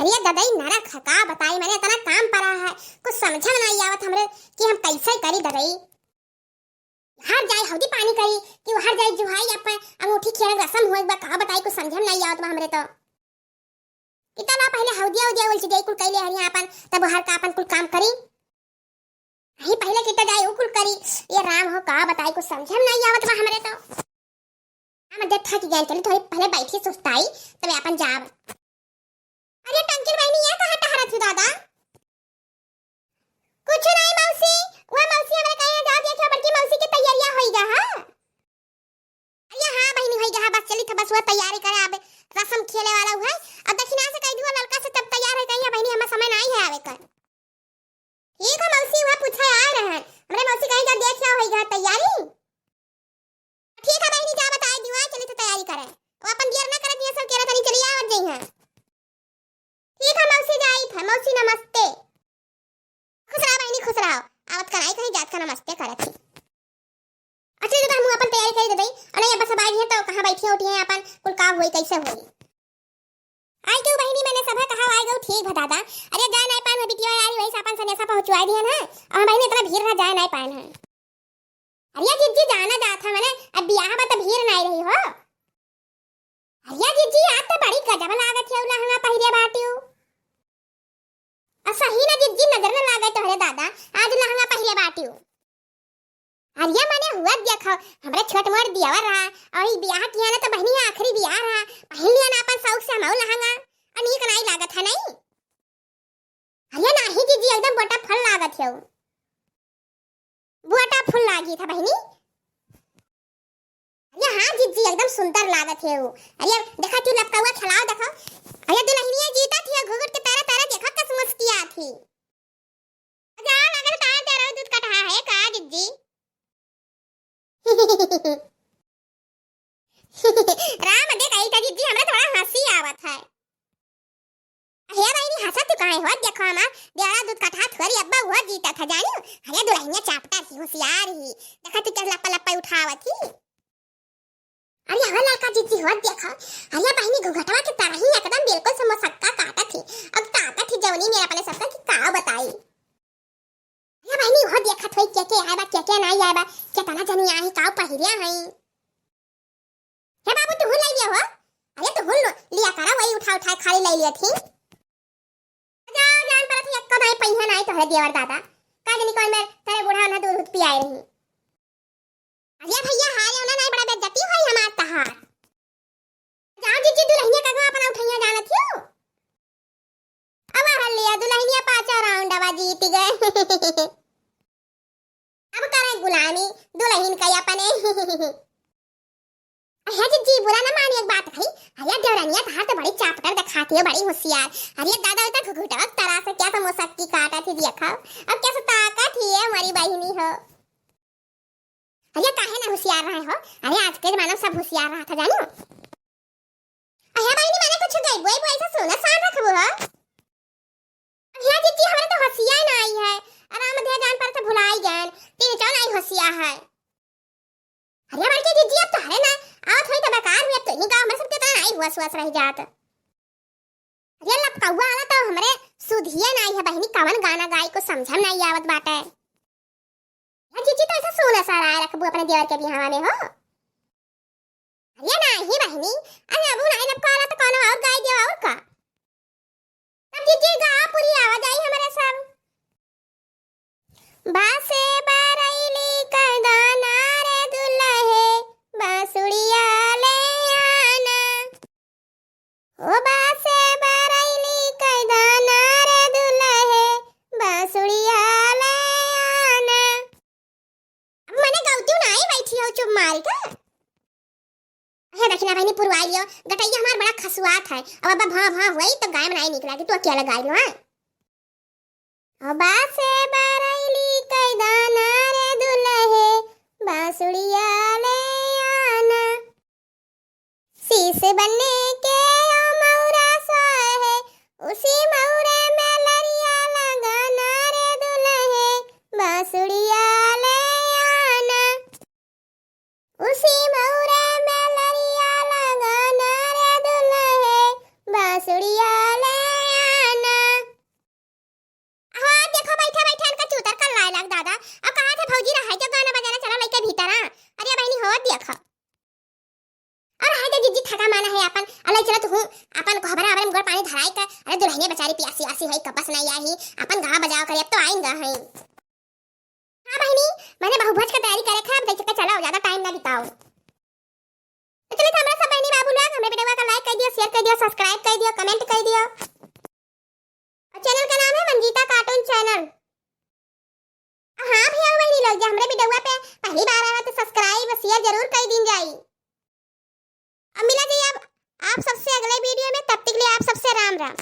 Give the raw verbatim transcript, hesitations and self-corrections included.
अरे ददई नरक है, का बताई, मने इतना काम परा है, कुछ समझ में नाहीं आवत हमरे कि हम कैसे करी ददई। हर जाई हौदी पानी करी कि हर जाई जुहाई अपन अंगूठी खेल रसम होए बा, का बताई, कुछ समझ में नाहीं आवत बा हमरे तो। कितना ना पहले हौदिया उदिया उलझ गई कुल कैले हरिया अपन, तब हर का अपन कुल काम करी। यही पहले कितना जाई उ कुल करी। ये राम हो, का बताई, कुछ समझ में नाहीं आवत बा हमरे तो। हम दे थक गए, चली थोड़ी पहले बैठी सुस्ताई, तब अपन जाब। अरे टंकिन बहनी, ये कहाँ टहरत हो दादा? कुछ नाहीं मौसी, वह मौसी हमरे कहे जा देखियो बड़की मौसी की तैयारियां होई गा, हाँ? अरे हाँ बहनी, होई गा, बस चली था, बस वह तैयारी करे, अब रसम खेले वाला हुआ है। अब दक्षिणा से कह दियो लड़का से तब तैयार है, कहीं बहनी हमारा समय नाहीं है आवे कर। ठीक है मौसी, वह पूछे आए रहे हैं, हमरे मौसी कहीं जा देखियो होई गा तैयारी। ठीक है बहनी, जा बताए दियो, चली था तैयारी करे। वो अपन देर ना करे दिया, सब केरा तनी चली आवत जइहैं। ठीक है मौसी, जाई था मौसी, नमस्ते। खुश रहा बहनी, खुश रहा। आवत का नाहीं कहीं जात का नमस्ते करत ही। अच्छा तो हम अपन तैयारी करी दे दई। अरे अब सब आई है तो कहाँ बैठी उठी है अपन, कुल का होई कैसे होई। आई क्यों बहनी, मैंने सब कहा आई गऊ, ठीक बा दादा। अरे जा नाहीं पान बिटिया आई वही से अपन सनेसा पहुँचवाई दिया ना। और बहनी इतना भीड़ रहा, जा नाहीं पान है। अरे जिज्जी जाना जात है मने, अब बियाह बा त भीड़ नाहीं रही हो। अरे जिज्जी आज तो बड़ी गजब लागत है लहंगा पहिरे बाटियो। आ सही ना जिज्जी नजर न लागे तोहरे दादा, आज लहंगा पहिरे बाटियो। अरे मने हुआ देखो, हमरे छोट मोट दियावर रहा, और ई बियाह किया ना तो बहनी आखिरी बियाह रहा, पहिन लिया ना अपन शौक से हमऊ लहंगा, और नीक नाहीं लागत है नाहीं। अरे नाहीं जिज्जी एकदम बोटा फल लागत है। बोटा फूल लागी था बहनी। अरे हाँ जिज्जी एकदम सुंदर लागत है वो। अरे देखा तू लपकौआ खेलाओ देखो। अरे दुलहिनिया जीता थी घुघुट के तारा तारा देखो कस मुस्किया थी। जा लागत तार तारा दूध कटहा है का जिज्जी? राम दे कही था जिज्जी, हमरा थोड़ा हँसी आवत है। हे बहिनी, हँसत तू काहे हो? देखो हमार देवरा दूध कटहा थोरी अब्बा वो जीता था जानी। अरे दुलहिनिया चापटा ही, होशियार ही। देखा तू कैसे लप्पा लप्पा उठावत ही। अरे हमार लड़का जिज्जी हो देखो। अरे बहिनी घुघटवा के तरह ही एकदम बिल्कुल से मोसक्का काटत ही। अब ताकत ही जौनी में अपने सबका कि का बताई। अरे बहिनी हो देखत होई के के आए बा, के के नाहीं आए बा, केतना जनी आई, का पहिरिया हई। हे बाबू, तू हुन लइ लिया हो? अरे तू हुन लो, लिया करा, वही उठा उठा खाली लइ लिया थी। जाओ, जान परत ही, एक्को दाई पहिया नाई तोहरे देवर दादा। का जनी कौन मेर तेरे बूढ़ा ना दूध उध पियाए रही। अरे भैया, हाय, ओना नाई बड़ा बेइज्जती होई हमार तहार। जाओ जीजी, दुलहिनिया का अपना उठैया जानत हो? अब हर लिया, दुलहिनिया पाँचों round अब जीत गए। अब करे गुलामी दुलहिन का अपने। अरे जीजी, बुरा ना मानिए एक बात भाई। अरे देवरनिया तहार तो बड़ी चापटर दिखाती है, बड़ी होशियार। अरे दादा, इतना घुघुटवा तरह से क्या समोसा की काटा थी देखा। अब कैसे ताकत ही है हमारी बहिनी हो। अरे काहे ना होशियार रहे हो? अरे आज के जमाना में सब होशियार रहा था जानो। अरे बहिनी, मैंने कुछ गई बोई बोई से सोना सान रखबो हो। अरे जीजी, हमारे तो हंसिया ही ना आई है। आराम दे जान पर तो भुलाई गए। तीन चौ नहीं हंसिया है। अरे बड़की जीजी, अब तो हरे ना आवत होई तो बेकार हुई, अब तो इन्हीं गाँव में सबके तो आई हुआ सुआस रह जात। अरे लपकौआ वाला तो हमरे सुधिये नाई है बहिनी, कवन गाना गाई को समझम नाई आवत बाटे। या जीजी तो ऐसा सोना सारा आए रखबू अपने देवर के बिहावा में हो। अरे नाही बहिनी, अरे अबू नाही लपकौआ वाला तो कौनो और गाई देवा और का। तब जीजी गा पूरी आवाज आई हमारे सब। बासे बरैली कदाना रे दुलहे, बांसुड़िया ले आना। ओ बासे बरैली कदाना रे दुलहे, बांसुड़िया ले आना। अब मने गौती ना आई बैठी हो चुप मारी का। हे दखिना बहिनी पुरवाई लियो, गटैया हमार बड़ा खसुआत है। अब अब भां भां हुई तो गाय मनाई निकला कि तू अकेला गाय लो, हाँ? ओ बासे बरैली कदाना रे दुलहे, बांसुड़िया ले आना। शीश बने के ओ मौरा सोहे, उसी मौरे में लरिया लगाना रे दुलहे, बांसुड़िया ले आना। उसी मौरे में लरिया लगाना रे दुलहे, बांसुड़िया ले जी थका माना है आपन, अले चलत हूँ, आपन कोहबरा अबरे मुगर पानी धराई का, अरे दुलहिने बेचारी पियासी आसी है, कपस नहीं आई, आपन गावा बजावा करे, अब तो आइन गा है। हाँ बहिनी, मने बहुभोज का तैयारी करे खा, अब देख के चलाओ, ज्यादा टाइम ना बिताओ। तो चलित हमरा सब बहिनी बाबू लोग, हमरे video का like कर दियो, share कर दियो, subscribe कर दियो, comment कर दियो। और channel का नाम है मंजीता cartoon channel। हाँ भैया बहिनी लोग, जे हमरे video पे पहली बार आवा तो subscribe, share जरूर कर दीन जाई। अब मिला जाई अब आप सबसे अगले video में, तब तक के लिए आप सबसे राम राम।